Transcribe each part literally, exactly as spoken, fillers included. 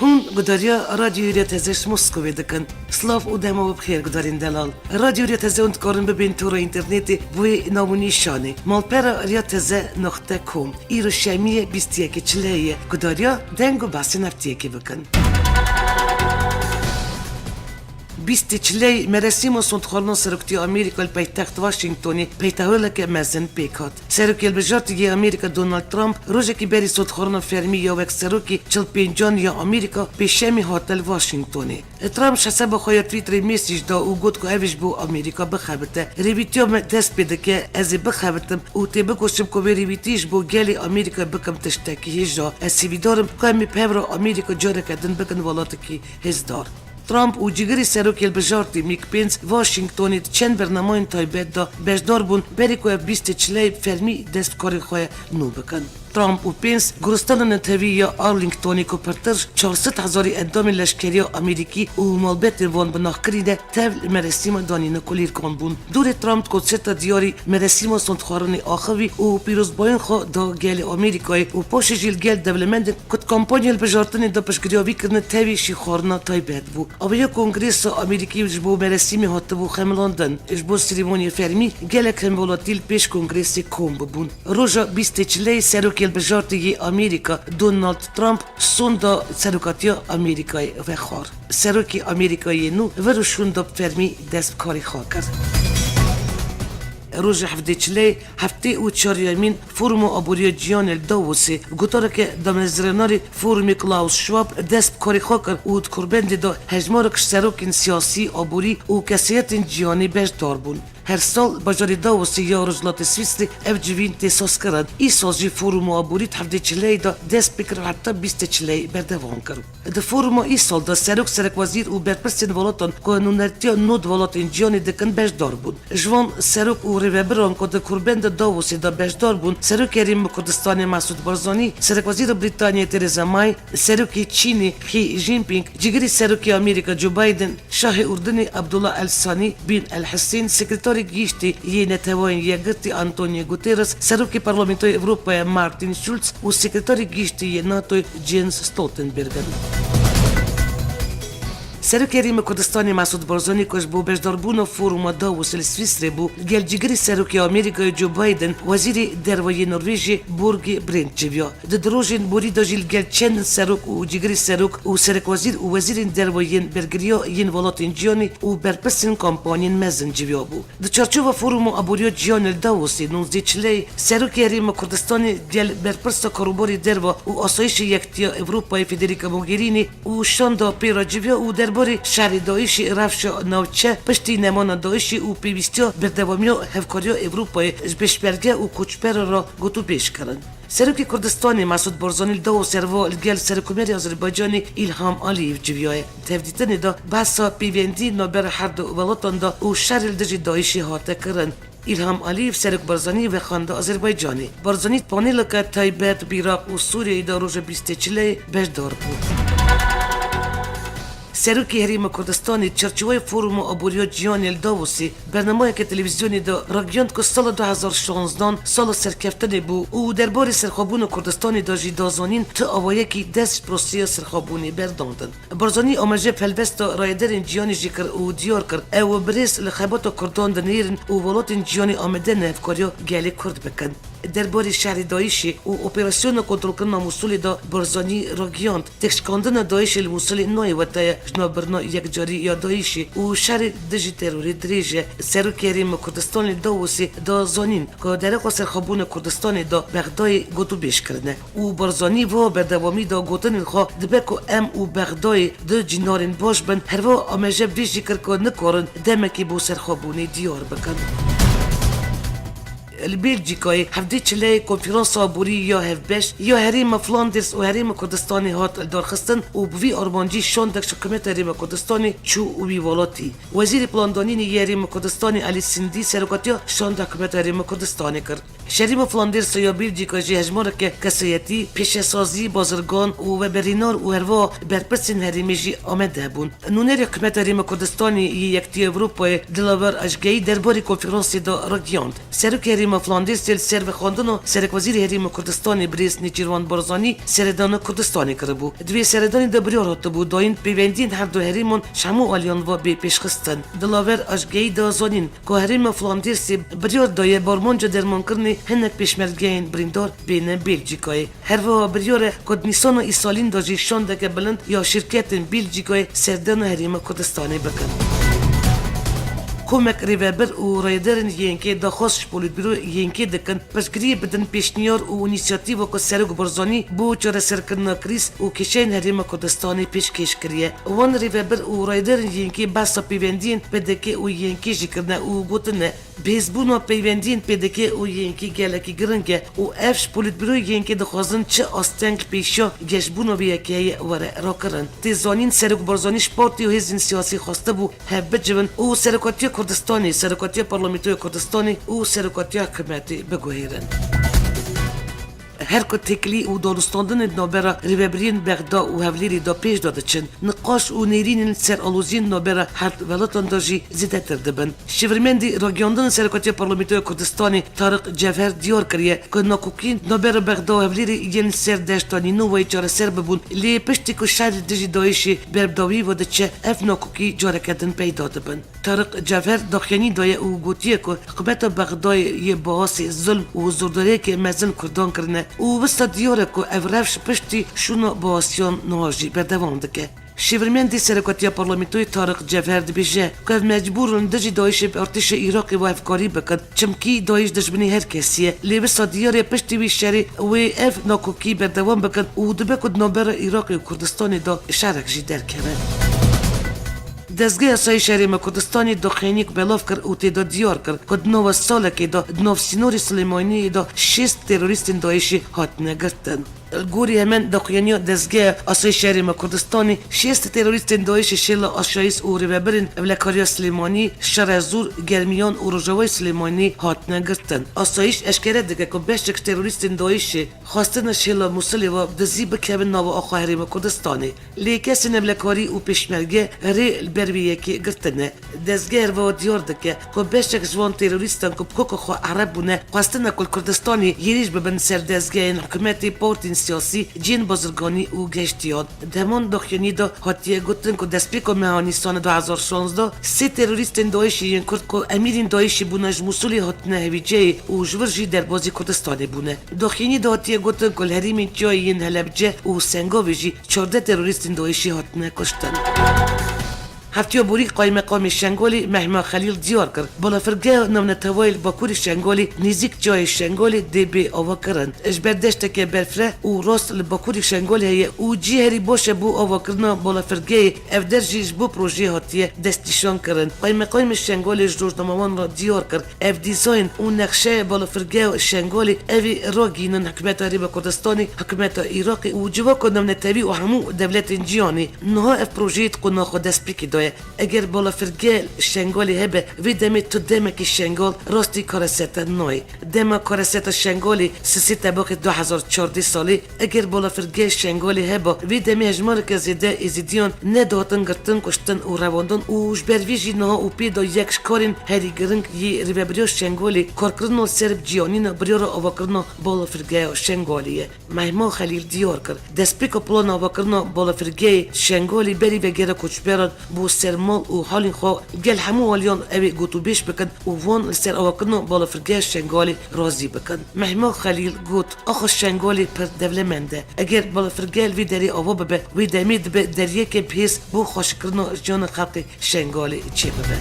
Hûn gudariya Radyoya Rêya Teze ji Moskovê dikin. Silav û dema we bi xêr gudarên delal. Radyoya Rêya Teze hûn dikarin bibên tora înternetê bi wê nav û nîşanê: malpera rêya teze noqte com. Îro şemiyê bîst û yekê çileyê ye. Gudariya deng û behsên heftiyekê bikin. Bîstê çiley merasîma sondxwarina seroktiya Amerîka li paytext Washingtonê peytahêleke mezin pêk hat. Serokê hilbijartî yê Amerîka Donald Trump rojekî berî sondxwarina fermî ya wek serokê çil pêncan ya Amerîka pêşemî hate li Washingtonê. Trump ji hesaba xwe ya Twitterê mesaj da û got ku ev ji bo Amerîka bixebite. Rêwîtiya me dest pê dike, ez ê bixebitim û têbikoşim ku vê rêwîtiyê ji bo gelê Amerîka bikim tiştekî hêja. Ez hêvîdar im ku em ê bi hev re Amerîka careke din bikin welatekî hêzdar. Trump û cîgirî serokê hilbijartî Mike Pence Washingtonê di çend bernamayên taybet de beşdar bûn, berî ku ev bîstê çileyê bi fermî dest bi karê xwe nû bikin. Trump û Pence goristanên netewî ya Arlingtonê ku pirtir ji çar sed hezarî endamên leşkeriya Amerîkî û malbetên wan binaxkirî de tev li merasîma danîna kulîlkan bûn. Dorê Trump konserta diyarî merasîma sondxwarinê axivî û pîrozbayên xwe da gelê Amerîkayê û paşê jî li gel dewlemendên ku di kampanya hilbijartinê de piştgiriya wî kirine tevî şîxwarina taybet bû. Aviya Kongresa Amerîkî ji bo merasîmê hatibû xemilandin. Ji bo seremoniya fermî gelek hemwelatî li pêş Kongrêsê kom bibûn. Roja bîstê çileyê serokê hilbijartî yê Amerîka Donald Trump sonda serokatiya Amerîkayê vexwar. Serokê Amerîkayê nû vir û şûn da bi fermî dest bi karê xwe kir. Roja hevdê çileyê heftê û çaryemîn Foruma Aborî ya Cîhanê li Davosê, gotareke damezrênerê forumê Klaus Schwab dest bi karê xwe kir û di kurbendê de hejmarek ji serokên siyasî, aborî û kesayetên cîhanê beşdar bûn. Her sal bajarê Davosê ya Rojhilatê Swîsrê ev civîn tê sazkirin. Îsal jî Foruma Aborî di hevdê çileyê de dest pê kir û heta bîstê çileyê berdewam kir. Di foruma îsal de serok, serekwezîr û berpirsên welatan ku nûnertiya nod welatên cîhanê dikin beşdar bûn. Ji van serok û rêvebiran ku di kurbenda Davosê de beşdar bûn, Serokê Herêma Kurdistanê Mesûd Barzanî, Serekwezîra Brîtanyayê Theresa May, Serokê Çînê Xi Jinping, cîgirî Serokê Amerîka Joe Biden, Şahê Urdunê Abdullah El Sani bin El Hussein, Sekreterê Giştî yê Neteweyên Yekgirtî Antonio Guterres, Serokê Parlamentoya Ewropayê Martin Schulz û Sekreterê Giştî yê NATOyê Jens Stoltenberg in. Serokê Herêma Kurdistanê Mesûd Barzanî ku ji bo beşdarbûna foruma Davosê li Swîsrê bû, li gel cîgirî Serokê Amerîkayê Joe Biden, Wezîrê Derve yê Norvêjê Børge Brende civiya. Di du rojên borî de jî li gel çend serok û cîgirî serok û serekwezîr û wezîrên derve yên bergiriya yên welatên cîhanê û berpirsên kampanyên mezin civiyabû. Di çarçova Foruma Aboriya Cîhanê li Davosê nûzdê çileyê, Serokê Herêma Kurdistanê gel berpirsa Karûbarê Derve û Asayişê Yekitiya Ewropayê Federica Mogherini û şanda pê re civiya û derbarê şerê DAIŞê, rewşa navçe, piştî nemana DAIŞê û pêwîstiya berdewamiya hevkariya Ewropayê ji pêşmerge û koçberan re gotûbêj kirin. Serokê Kurdistanê Mesûd Barzanî li Davosê li gel Serokkomarê Azerbaycanê Îlham Aliyev civiyaye. Di hevdîtinê de behsa pêwendî navbera her du welatan de û şer li dijî DAIŞê hate kirin. Îlham Aliyev Serok Barzanî vexwanda Azerbaycanê. Barzanî di paneleke taybet Bîraq û Sûriyeyê de roja bîstê çileyê beşdar bû. Serokê Herêma Kurdistanê çarçoveya Foruma Aboriya Cîhanê li Davosê bernameyeke televîzyonê de ragihand ku sala du hezar şanzdan sala serkeftinê bû û derbarê serxwebûna Kurdistanê de jî da zanîn ti awayekî dest ji proseya serxwebûnê berdandin. Barzanî amaje bi helbesta rayederên cîhanê jî kir û diyar kir, ew birêz li xebata Kurdan dinêrin û welatên cîhanê amade ne hevkariya gelê Kurd bikin. Derbarê şerê DAIŞê û operasyona kontrolkirina Mûsulê de Barzanî ragihand, têkşikandina DAIŞê li Mûsulê nayê weteye ji navbirina yekcarî ya DAIŞê û şerê dijî terorê dirêj e. Serokê Herêma Kurdistanê li Davosê da zanîn ku derexa serxwebûna Kurdistanê de Bexdayê gotûbêj kirine û Barzanî wiha berdewamî da gotinên xwe dibe ku em û Bexdayê du cînarên baş bin, herwiha amaje bi vê jî kir ku nikarin demekê bo serxwebûnê diyar bikin. Li Belçîkayê hevdê çileyê Konferansa Aborî ya Hevbeş ya Herêma Flanders û Herêma Kurdistanê hat lidarxistin û bi vî armancî şandek ji Hikûmeta Herêma Kurdistanê çû wî welatî. Wezîrê Plandanînê yê Herêma Kurdistanê Elî Sindî serokatiya şanda Hikûmeta Herêma Kurdistanê kir. Ji Herêma Flandersa ya Belçîka jî hejmareke kesayetî, pêşesazî, bazirgan û veberînar û herwiha berpirsên herêmê jî amade bûn. Nûnerê Hikûmeta Herêma Kurdistanê yê Yekitiya Ewropayê Dilaver Ecgeyî derbarê konferansê de ragihand, Serokê Herêma Flandêsê li ser vexwendina Serekwezîrê Herêma Kurdistanê birêz Nêçîrvan Barzanî seredana Kurdistanê kiribû. Di vê seredanê de biryar hatibû dayîn peywendiyên her du herêman ji hemû aliyan ve bê pêşxistin. Dilaver Ajgeyî da zanîn ku Herêma Flandêsê biryar daye bi armanca dermankirinê hinek pêşmergeyên birîndar bêne Belçîkayê. Her wiha biryar e ku di Nîsana îsalîn de jî şandeke bilind ya şîrketên Belçîkayê serdana Herêma Kurdistanê bikin. Komek rêvebir û rayedarên Y N K'ê daxwaz ji Polîtbûroya Y N K'ê dikin, piştgiriyê bidin pêşniyar û înîsiyatîva ku Serok Barzanî bo çareserkirina krîz û kêşeyên Herêma Kurdistanê pêşkêş kiriye. Wan rêvebir û rayedarên Y N K'ê behsa peywendiyên P D K û Y N K'ê jî kirine û gotine, Bihêzbûna peywendiyên P D K û Y N K'ê gelekî giring e û ev ji Polîtbûroyê Y N K'ê dixwazin çi asteng li pêşiya geşbûna vê yekeyê were rakirin. Tê zanîn, Serok Barzanî ji partî û hêzên siyasî xwestibû hev bicivin û Serokatiya Kurdistanê, Serokatiya Parlamentoya Kurdistanê û Serokatiya Hikûmetê biguhêrin. Her ku têkilî û danûstandinên di navbera rêvebiriyên Bexda û Hewlêrê de pêş de diçin, niqaş û nêrînên li ser aloziyên di navbera her welatan de jî zêdetir dibin. Şêwirmendê Ragihayandina Serokatiya Parlamentoya Kurdistanê Tariq Cevher diyar kiriye ku nakokiyên di navbera Bexda û Hewlêrê yên li ser deşta Nînovayê çareser bibûn, lê piştî ku şer li dijî DAIŞê ber bi dawî ve diçe, ev nakokî careke din peyda dibin. Tariq Cevher daxuyanî daye û gotiye ku hikûmeta Bexdayê yê biasê zulm û zordariyeke mezin Kurdan kirine û wisa diyar e ku ev rewş piştî şûna biasiyan niha jî berdewam dike. Şêwirmendê Serokatiya Parlamentoyê Tariq Cevher dibêje ku ev mecbûr in dijî DAIŞê bi artêşa Iraqê ve hevkarî bikin, çimkî DAIŞ dijminê her kesî ye. Lê wisa diyar e piştî wî şerê wê ev nakokî berdewam bikin û dibe ku di navbera Iraqê û Kurdistanê de şerek jî derkeve. Dezgeha Asayîşa Herêma Kurdistanê daxuyaniyek belav kir û tê de diyar kir ku di nava salekê de di nav sînorê Silêmaniyê de şêst terorîstên DAIŞê hatine girtin. Li gorî heman daxuyaniya Dezgeha Asayîşa Herêma Kurdistanê, şêst terorîstên DAIŞê şêla aşayîz û rêvebirên Ewlekariya Silêmaniyê, Şerezûr, Germiyan û Rojavayê Silêmaniyê hatine girtin. Asayîş eşkere dike ku beşek ji terorîstên DAIŞê xwestine şêla Mûsilê ve bi dizî bikevin nava axa Herêma Kurdistanê. Lê kesên ewlekarî û pêşmerge rê li ber vê yekê girtine. Dezgeh her wiha diyar dike ku beşek ji van terorîstan ku bi koka xwe Ereb bûne, xwestine ku li Kurdistanê hêrîş bibin ser dezgehên hikûmetê, partiyên siyasî, cihên bazirganî û geştiyan. Di heman daxuyaniyê de hatiye gotin ku destpêka meha Nîsanê du hezar şazdeh sê terorîstên DAIŞê yên Kurd ku emîrên DAIŞê bûne ji Mûsilê hatine hevîceyê û ji vir jî derbazî Kurdistanê bûne. Daxuyaniyê de hatiye gotin ku li herêmên çiyayê yên Helebce û Sengavê jî çardeh terorîstên DAIŞê hatine kuştin. Heftiya borî Qaymeqamê Şengalê Mehma Xelîl diyar kir, balafirgeha navnetewayê li bakurê Şengalê nêzîk çiyayê Şengalê dê bê avakirin. Ji ber deşteke berfireh û rast li bakurê Şengalê heye û cî herî baş e bo avakirina balafirgehê, ev der jî ji bo projeyê hatiye destnîşankirin. Qaymeqamê Şengalê ji rojnamevan re diyar kir, Ev dîzayn û nexşeya balafirgeha Şengalê, ev ê ragihînin hikûmeta Herêma Kurdistanê, hikûmeta Iraqê û civaka navnetewî û hemû dewletên cîhanê. Niha ev projeyê di qûna xwe destpêkê de ye. Eger balafirgeha Şengalê hebe, vê demê tu demekî Şengal rastî karesete nayê. Dema kareseta Şengalê sisê Tebaxê du hezar çardeh salê, Eger balafirgehê Şengalê heba, vê demê hejmareke zêde Êzidiyan nedihatin girtin, kuştin û revandin û ji ber vê jî niha û pê de yek ji karên herî giring yê Rêveberiya Şengalê karkirina li ser bi cîhanîna biryara avakirina balafirgeha Şengalê ye. Mehma Xelîl diyar kir, destpêka plana avakirina balafirgehê Şengalê berî vegera koçberan bo ser mal û halên xwe gel hemû aliyan ew ê gotûbêj bikin û van li ser avakirina balafirgeha Şengalê razî bikin. Mehma Xelîl got, Axa Şengalê pir dewlemend e. Eger balafirgeh li vê derê ava bibe, wê demê dibe deriyeke bihêz bo xweşikirina jiyana xelkê Şengalê çêbibe.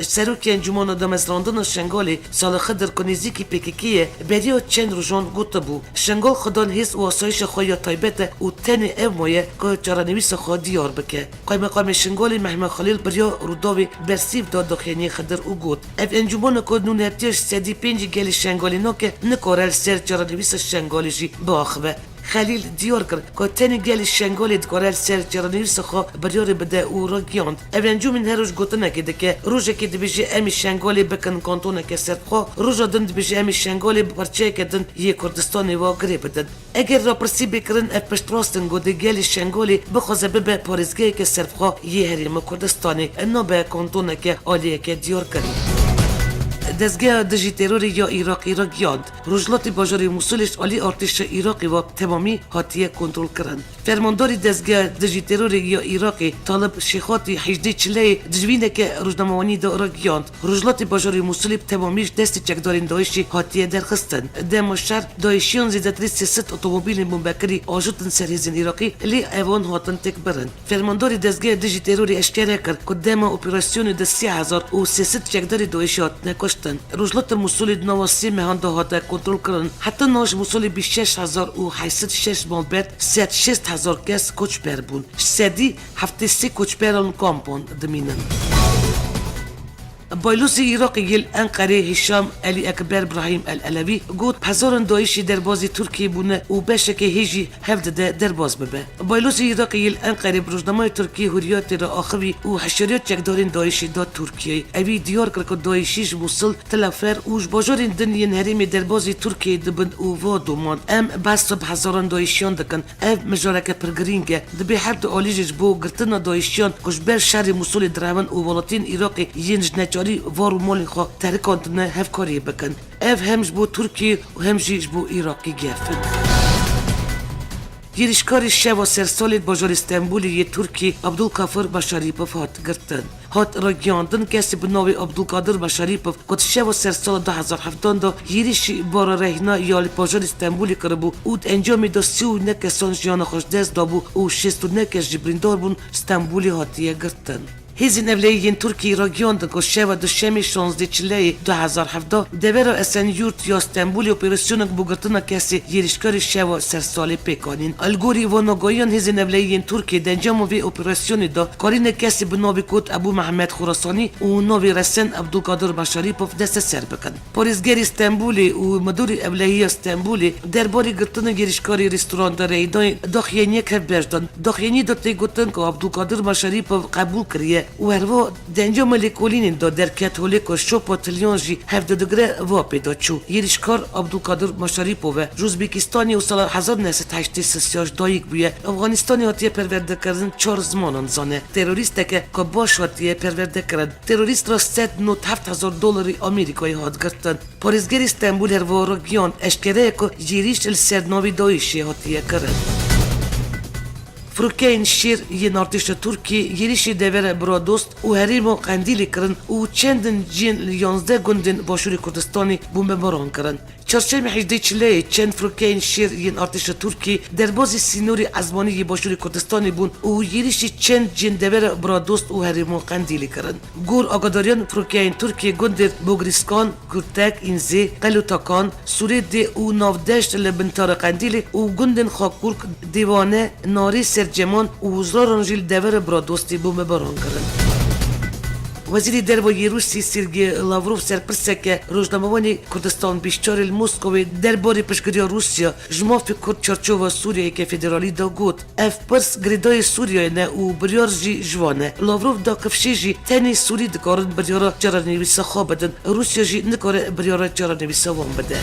Serokê Encûmena Damezrandina Şengalê, Salih Xidir, ku nêzîkî P K K ye, beriya çend rojan gotibû, Şengal xwedan hêz û asayişa xwe ya taybet e û tenê ev maye ku çarenivîsa xwe diyar bike. Qaymeqamê Şingalê Mehmet Xelîl bi riya Rûdawê bersîv da daxuyaniyê Xidir û got, Ev encûmana ku nûn hetiye ji sedî pêncî gelê Şengalê nake, nikare li ser çarenivîsa Şengalê jî biaxive. Xelîl diyar kir ku tenê gelê Şengalê dikare li ser çarenivîsa xwe biryarê bide û ragihand. Ev encûm her roj gotinekê dike. Rojekê dibêje, Em ê Şengalê bikin kantoneke serbixwe, roja din dibêje, Em ê Şengalê bi parçeyeke din yê Kurdistanê ve girê bidin. Eger rapirsî bê kirin, ev piştrast in ku dê gelê Şengalê bixwaze bibe parêzgeheke serbixwe yê Herêma Kurdistanê, nabe kantoneke aliyeke diyarkirî. Dezgeha dijî terorê ya Iraqê ragihand, rojhilatê bajarê Mûsilê ji alî artêşa Iraqê ve bi temamî hatiye kontrolkirin. Fermandarê dezgeha dijî terorê ya Iraqê, Talib Şêxatî, hejdê çileyê di civîneke rojnamewanî de ragihand, rojhilatê bajarê Mûsilê bi temamî ji destê çekdarên DAIŞê hatiye derxistin. Dema şer, DAIŞiyan zêdetirî sê sed otomobîlên bombekirî ajotin ser hêzên Iraqê, lê evan hatin têkbirin. Fermandarê dezgeha dijî terorê eşkere kir ku dema operasyonê de sê hezar û sê sed çekdarê DAIŞê hatine kuştin. Rojhilata Mûsilê di nava sê mehan de hate kontrolkirin. Heta niha ji Mûsilê bîst û şeş hezar û heyt sed û şeş malbat, sed û şêst hezar kes koçber bûn. Ji sedî heftê sê koçberan li kampan dimînin. Baylozê Iraqê yê li Enqerê Hişam Elî Ekber Brahîm El Elewî got, hezaran DAIŞê derbazî Tirkiyê bûne û beşeke hê jî hev dide derbas bibe. Baylozê Iraqê yê li Enqerê bi rojnameya Tirkiyê Hurriyetê re axivî û hişyariya çekdarên DAIŞê da Tirkiyeyê. Evî diyar kir ku DAIŞî ji Mûsil, Tilafer û ji bajarên din yên herêmê derbazî Tirkiyeyê dibin û va doman, em behsa bi hezaran DAIŞiyan dikin. Ev mijareke pir girîng e. Dibê her du alî jî ji bo girtina DAIŞiyan ku ji ber şerê Mûsilê direvin û welatiyên Iraqê yên ji neçarî var û malên xwe terikandine hevkariyê bikin. Ev hem ji bo Tirkiyê û hem jî ji bo Iraqê gef in. Yêrîşkarê şeva sersalê di bajarê Stenbolê yê Tirkiyê Abdulkafir Başarîpov hat girtin. Hat ragihandin, kesê bi navê Abdulkadir Başarîpov ku di şeva sersala du hezar hevdan de yêrîşî bara rehîna ya li bajarê Stenbolê kiribû û di encamê de sî û neh kesan jiyana xwe ji dest dabû û şêst û neh kes jî birîndar bûn, Stenbolê hatiye girtin. Hêzên Ewlehiyê yên Tirkiyê ragihandin ku şeva duşemê şazdeh çileyê du hezar hevdeh devera Esenyurt ya Stenbolê operasyoneke bo girtina kesê yêrîşkarê şeva sersalê pêk anîn. Li gorî van agahiyan, Hêzên Ewlehiyê yên Tirkiyê di encama vê operasyonê de karîne kesê bi navê kod Ebû Mehmed Xurasanî û navê resen Ebdulkadir Başarîpov desteser bikin. Parêzgerê Stenbolê û Midûrê Ewlehiya Stenbolê derbarê girtina yêrîşkarê restoranta Reydayê daxuyaniyek hevbeş dan. Daxuyaniyê de tê gotin ku Abdulkadir Başarîpov qebûl kiriye û herwiha di encama lêkolînên de derket holê ku şopa tiliyan jî hevdu digire, va pê de çû. Yêrîşkar Abdulkadir Başarîpov e. Ji Uzbekistanê û sala hezar neh sed heştê sisiya ji dayik bûye. Afganistanê hatiye perwerdekirin, çar zimanan dizane. Terorîsteke ku baş hatiye perwerdekirin. Terorîst re sed nod heft hezar dolarê Amerîkayê hat girtin. Parêzgerê Stenbul herwiha ragihand, eşkere ye ku yêrîş li ser navê DAIŞê hatiye kirin. Firokeyên şêr yên artêşa Tirkiyê yêrîşê devera Biradost û herêma Qendîlê kirin û çendin cihên li yanzdeh gundên Başûrê Kurdistanê bombebaran kirin. Çarşemê hejdê çileyê çend firokeyên şêr yên artêşa Tirkiyê derbazî sînorê ezmanî yê Başûrê Kurdistanê bûn û yêrîşî çend cihên devera Biradost û herêma Qendîlê kirin. Gor agadariyan, firokeyên Tirkiyê gundên Bogriskan, Kurtek, Înzê, Qelûtakan, Sûrêdê û Navdeşt li bintara Qendîlê û gundên Xakurk, Dêwane, Narê, Serceman û Ziraran jî li devera Biradostê bombebaran kirin. Wezîrê Derve yê Rûsî Sergey Lavrov serpirseke rojnamewanê Kurdistan Bîşçarê li Moskowê derbarê piştgiriya Rûsya ji mafê Kurd çarçowa Sûriyeyeke federalî de got, Ev pirs girêdayî Sûriyeyê ne û biryar jî ji wan e. Lavrov da kifşê jî, tenê Sûrî dikarin biryara çarenivîsa xwe bidin, Rûsya jî nikare biryara çarenivîsa wan bide.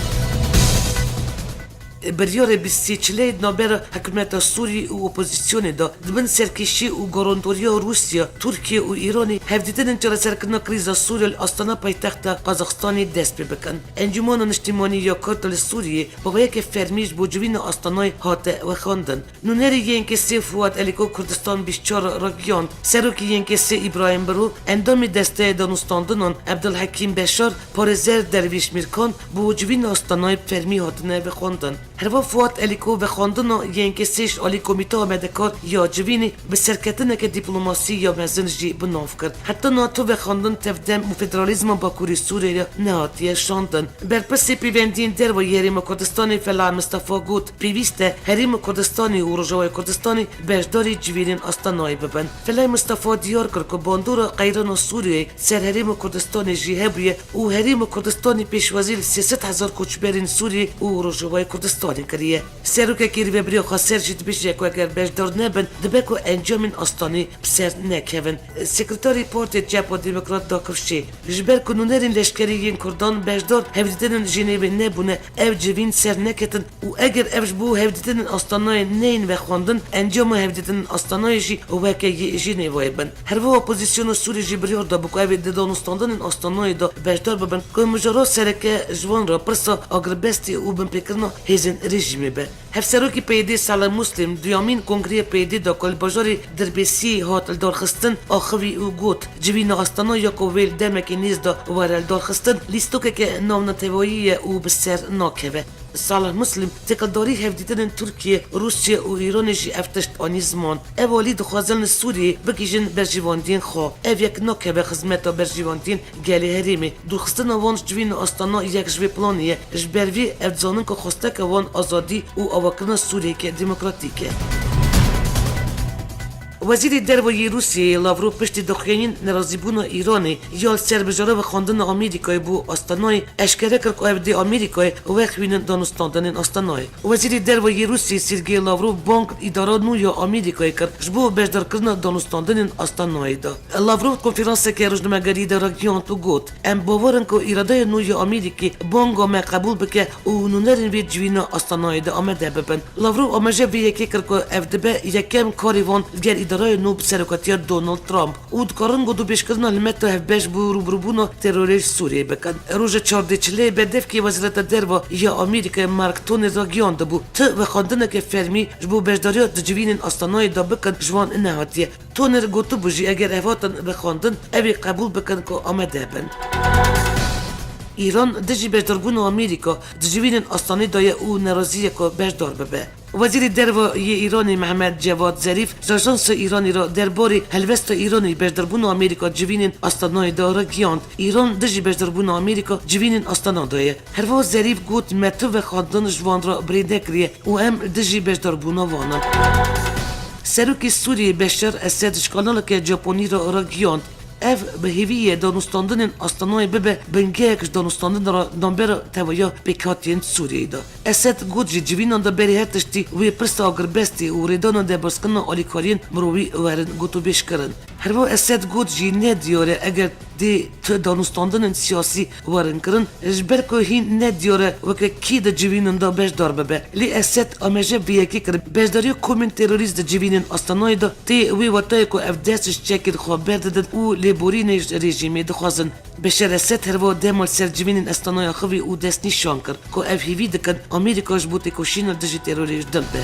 Biryarê bîst sê çileyê di navbera hikûmeta Sûrî û opozîsyonê de, di bin serkêşî û garantoriya Rûsya, Tirkiye û Îranê hevdîtinên çareserkirina krîza Sûriyê li astana paytexta Qazaxistanê dest pê bikin. Encûmena Niştîmanî ya Kurd li Sûriyê bavayeke fermî ji bo civîna astanayê hate wexandin. Nûnerê Y N K S'ê Fuat Elîko Kurdistan bîst çar ragihand, serokê Y N K S'ê Îbrahîm Biro, endamê Desteya Danûstandinan Ebdulhekîm Beşar, parêzer Dervîş Mîrkan bo civîna astanayê bi fermî hatine vexwendin. Herva Fuat Elîko vexwendina Y N K S'ê ji alî Komîteya Amedekar ya Civînê bi serketineke dîplomasî ya mezin jî bi nav kir. Heta niha tu vexwendin tevdem û federalîzma Bakurê Sûriyeyê nehatiye şandin. Berpirsê pêvendiyên derve yê Herêma Kurdistanê Felah Mistefa got, pêwîst e Herêma Kurdistanê û Rojavayê Kurdistanê beşdarî civînên astanayê bibin. Felah Mistefa diyar kir ku bandora qeyrana Sûriyeyê ser Herêma Kurdistanê jî hebûye û Herêma Kurdistanê pêşwazî li sê sed hezar koçberên Sûriyê û Rojavayê Kurdistanê alî kiriye. Serokekî Rêveberiya Xweser jî dibêje ku eger beşdar nebin, dibe ku encamên astanê bi ser nekevin. Sekreterê Partê Çep a Demokrat Dakif Şê, ji ber ku nûnerên leşkerî yên Kurdan beşdar hevdîtinên Jenêvê nebûne, ev civîn ser neketin û eger ev ji bo hevdîtinên astanayê neyên vexwendin, encama hevdîtinên astanayê jî weke yê Jenêvayê bin. Herwiha opozîsyona Sûrî jî biryar dabû ku ew ê di danûstandinên astanayê de beşdar bibin, ku mijara sereke ji wan re pirsa agirbestê û binpêkirina hêzên rejîmê be. Hevserokê P Y D Salih Muslim duyemîn kongreyê P Y D de ku li bajarê Dirbêsiyê hat lidarxistin axivî û got, civîna astana ya ku wê li demekî nêz de were lidarxistin, lîstokeke navneteweyî ye û bi ser nakeve. Salih Muslim, têkildarî hevdîtinên Tirkiye, Rûsya û Îranê jî ev tişt anî ziman. Ev alî dixwazin li Sûriyeyê bigihîjin berjewendiyên xwe. Ev yek nakeve xizmeta berjewendiyên gelê herêmê. Dûrxistina wan ji civîna astana yek ji vê planê ye. Ji ber vê ev dizanin ku xwesteke wan azadî û avakirina Sûriyeyeke demokratîk e. Wezîrê Derve yê Rûsyayê Lavrov piştî daxuyaniyên nerazîbûna Îranê ya li ser bijara vexwendina Amerîkayê bo astanayê eşkere kir ku ev dê Amerîkayê wexwînin danûstandinên astanayê. Wezîrê Derve yê Rûsyayê Sergey Lavrov bang îdara nû ya Amerîkayê kir ji bo beşdarkirina danûstandinên astanayê de. Lavrov konferanseke rojnamegerî de ragihand û got, em bawer in ku îradeya nû ya Amerîkê banga me qebûl bike û nûnerên vê civîna astanayê de amade bibin. Lavrov amaje vê yekê kir ku ev dibe yekem karê wan li gel îdareya nû bi serokatiya Donald Trump û dikarin gotûbêjkirina hilmeta hevbeş bo rûbirûbûna terorê li Sûriyeyê bikin. Roja çardê çilê berdevkê Wezareta Derve ya Amerîkayê Mark Toner ragihiyandibû, ti vexwendineke fermî ji bo beşdariya di civînên astanayê de bikin ji wan nehatiye. Toner gotibû jî eger ev hatin vexwendin, ew ê qebûl bikin ku amade bin. Îran dijî beşdarbûna Amerîka di civînên astanê de ye û nerazî ye ku beşdar bibe. Wezîrê Derve yê Îranê Mehmed Cevad Zerîf ji Ajansa Îranê re derbarê helwesta Îranê beşdarbûna Amerîka civînên astanayê de ragihand, Îran dijî beşdarbûna Amerîka civînên astana de ye. Herwiha Zerîf got, me tu vexwendin ji wan re bi rê nekiriye û em dijî beşdarbûna wan in. Serokê Sûriyê Beşar Esed ji kanaleke Japonî re ragihiyand, ev bi hêvî ye danûstandinên astanayê bibe bingehek ji danûstandin re navbera tevahiya pêkhatiyên Sûriyeyê de. Esed got jî civînan de berî her tiştî wê pirsa agirbestê û rêdana derbazkirina alîkariyên mirovî werin gotûbêjkirin. Herwiha Esed got jî ne diyar e eger dê tu danûstandinên siyasî werin kirin, ji ber ku hîn ne diyar e weke kî di civînan de beşdar bibe. Lê Esed amaje vê yekê kir, beşdariya komên terorîst di civînên astanayê de tê wê watayê ku ev dest ji çekên xwe berdidin û lêborînê ji rejîmê dixwazin. Beşar Esed herwiha dema li ser civînên astanaya axivî û destnîşan kir ku ev hêvî dikin Amerîka ji bo têkoşîna dijî terorê ji dil be.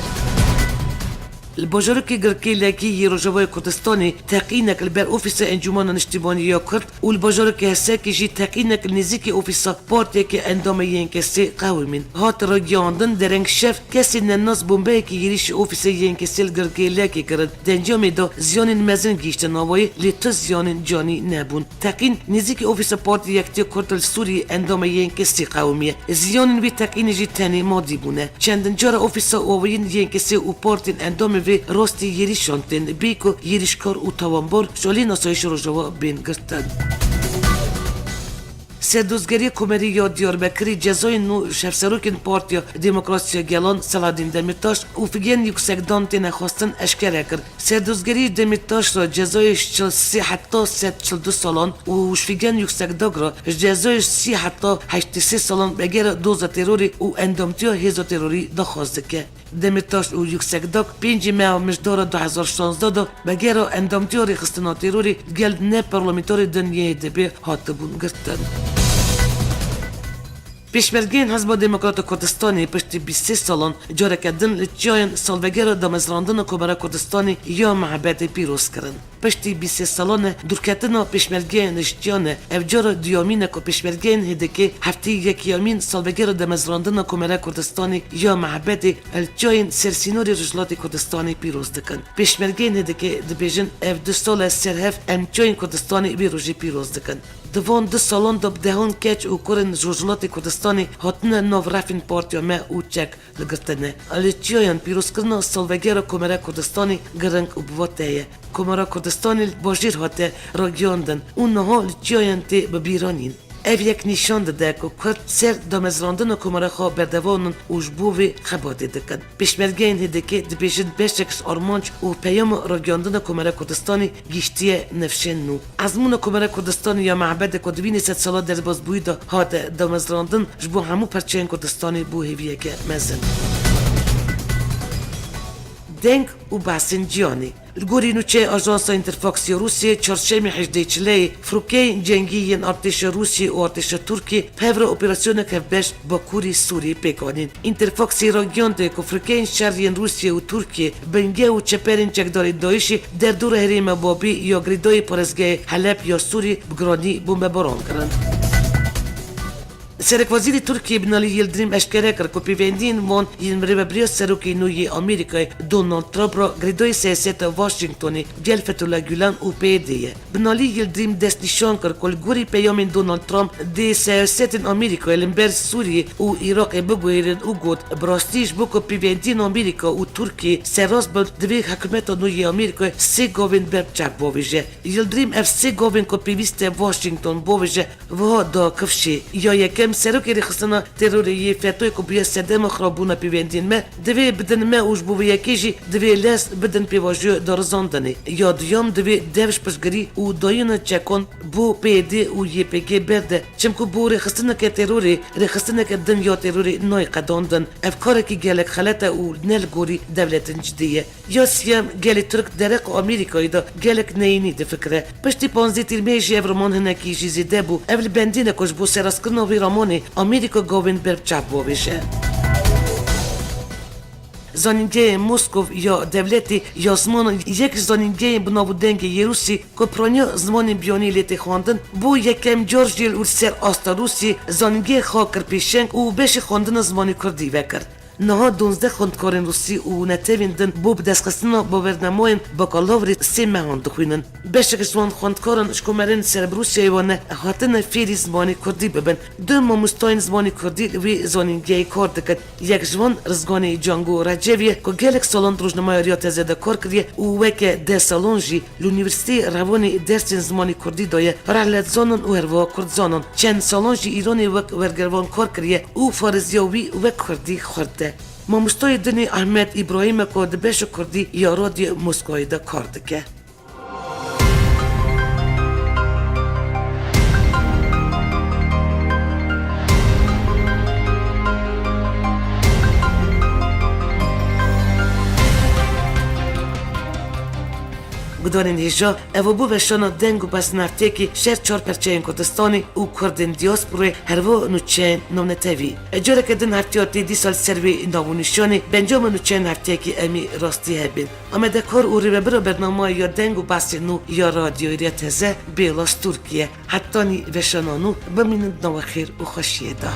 Li bajarokê Girkê Lekî yê Rojavayê Kurdistanê teqînek li ber Ofîsa Encûmena Niştimanî ya Kurd û li bajarokê Hesekê jî teqînek li nêzîkî ofîsa partiyeke endamê Y N K S'ê qewimîn. Hat ragihandin, dereng şev kesên nenas bombeyekî êrîşî ofîsa Y N K S'ê li Girkê Lekê kirin. Di encamê de ziyanên mezin gihîştin awayî, lê tu ziyanên canî nebûn. Teqîn nêzîkî ofîsa Partî Yekitiya Kurd li Sûriyê endamê Y N K S'ê qewimiye. Ziyanên vê teqînê jî tenê madî bûne. Çendin cara ofîsa awayîn Y N K S'ê û partiyên endamê vê rastî êrîşan tên, bê ku êrîşkar û tawanbar ji aliyên asayîşa Rojava bên girtin. Serdozgeriya Komerî ya Diyarbekirî cezayên nû ji Hevserokên Partiya Demokrasî ya Gelan Selahaddîn Demîrtaş û Fîgen Yuksekdan têne xwestin eşkere kir. Serdozgerî ji Demîrtaş re cezayê ji çil sê heta sed çil du salan û ji Fîgen Yuksekdag re ji cezayê ji sî heta heştê sê salan begera doza terorê û endamtiya hêza terorî daxwaz dike. Demîrtaş û Yuksekdag pêncê meha Mijdara du hezar şazdeh de begera endamtiya rêxistina terorê li gel ne parlamenterê din yê H D P hatibûn girtin. Pêşmergeyên Hizba Demokrata Kurdistanê piştî bîst sê salan careke din li Çiyayên salvegera damezrandina Komara Kurdistanê ya Mehebetê pîroz kirin. Piştî bîst sê salan e dûrketina pêşmergeyên li Çiyan e. Ev cara duyemîn e ku pêşmergeyên H D K heftê yekemîn salvegera damezrandina Komara Kurdistanê ya Mehebetê li Çiyayên sersînorê Rojhilatê Kurdistanê pîroz dikin. Pêşmergeyên H D K dibêjin, ev du sal e ser hev em Çiyayên Kurdistanê vê rojê pîroz dikin. Di van du salan de bi dehan keç û kurên ji Rojhilatê Kurdistanê hatine nav refên partiya me û çek li girtine. Li Çiyayan pîrozkirina salvegera Komara Kurdistanê giring û bi vate ye. Komara Kurdistanê li bajêr hate ragihandin û niha li Çiyayan tê bibîranîn. Ev yek nîşan dide ku Kurd ser damezrandina Komara xwe berdewam in û ji bo vê xebatê dikin. Pêşmergeyên H D K dibêjin beşek ji armanc û peyama ragihandina Komara Kurdistanê gihîştiye nifşên nû. Ezmûna Komara Kurdistanê ya mebedê ku di vî nê sedsala derbazbûyî de hate damezrandin, ji bo hemû perçeyên Kurdistanê bû hêviyeke mezin. Deng û behsên cîhanê. Li gorî nûçeyê Ajansa Înterfaksê ya Rûsiyê, çarşemê hejdê çileyê firokeyên cengî yên artêşa Rûsiyê û artêşa Tirkiyê bi hev re operasyonek hevbeş Bakurî Sûriyê pêk anîn. Înterfaksê ragihandiye ku firokeyên şer yên Rûsiyê û Tirkiyê, bingeh û çeperên çekdarên DAIŞê derdora herêma Babî ya girêdayî parêzgehê Heleb ya Sûriyê bi giranî bombebaran kirin. Serekwezîrê Tirkiyê Binalî Yildirim eşkere kir ku pêvendiyên wan yên rêvebiriya serokê nû yê Amerîkayê Donald Trump re girêdayî siyaseta Washingtonê gel Fethullah Gulen û P Y D ye. Binalî Yildirim destnîşan kir ku li gorî peyamên Donald Trump dê siyasetên Amerîkayê li ber Sûriyê û Iraqê biguhêrin û got, bi rastî ji bo ku pêvendiyên Amerîka û Tirkiyê serast bin, divê hikûmeta nû yê Amerîkayê sê gavên berbiçav bavêje. Yildirim ev sê gavên ku pêwîst e Washington bavêje, wiha da kifşê. Ya yekem, serokê rêxistina terorê yê FETOyê ku bûye sedema xirabûna pêvendiyên me, divê bidin me û ji bo vê yekê jî divê lez bidin pêvajoya darizandinê. Ya duyem, divê dev ji piştgirî û dayîna çekan bo P Y D û Y P G berde, çimku bo rêxistineke terorê, rêxistineke din ya terorê nayê qedandin. Ev karekî gelek xelet e û ne li gorî dewletin cidî ye. Ya siyem, gelê Tirk dereqa Amerîkayê de gelek neyînî difikire. Piştî panzdeh tîrmehê jî ev raman hinekî jî zêde bû. Ev li bendê ne ku ji bo serastkirina vê ramanê Amerîka gavên berbiçav bavêje. Zanîngehê Moskov ya dewletê ya zimanan, yek ji zanîngehên bi nav û dengê yê Rûsî ku piraniya zimanên biyanî lê tê xwendin, bo yekem car jî li ser asta Rûsî zanîngehê xwe kir pêşeng û beşê xwendina zimanê kurdî vekir. Niha duwazdeh xwendkarên rûsî û netewên din bo bidestxistina bawernamayên bakalavrê li sê mehan dixwînin. Beşek ji wan xwendkaran ji komarên ser bi Rûsyayê ve ne, hatine fêrî zimanê kurdî bibin. Du mamostayên zimanê kurdî li wî zanîngehê kar dikin. Yek ji wan Rizganê Cango Recevî ye ku gelek salan di rojnameya Riya Teze de kar kiriye û weke deh salan jî li Unîversîteyê Rewanê dersên zimanê kurdî daye, rehlet zanan û herwiha kurdzanan. Çend salan jî Îranê wek wergervan kar kiriye û parêziya wî wek kurdî xwarte. Mamostayê din ê Ahmet Îbrahîm e ku di beşa kurdî ya Radyo Moskowayê de kar dike. Guhdarên hêja, ev bû veşana deng û behsên hefteyekî ji her çar perçeyên Kurdistanê û Kurdên diyasporayê, herwiha nûçeyên navnetewî. Careke din hefteya tê dîsa li ser vê nav û nîşanê bi encama nûçeyên hefteyekî em ê rastî hebin. Amadekar û rêvebira bernameyê ya deng û behsên nû ya Radyoyê Riya Teze, Bêla Stûrkî ye. Hetanî veşana nû, bimînin di nava xêr û xweşiyê de.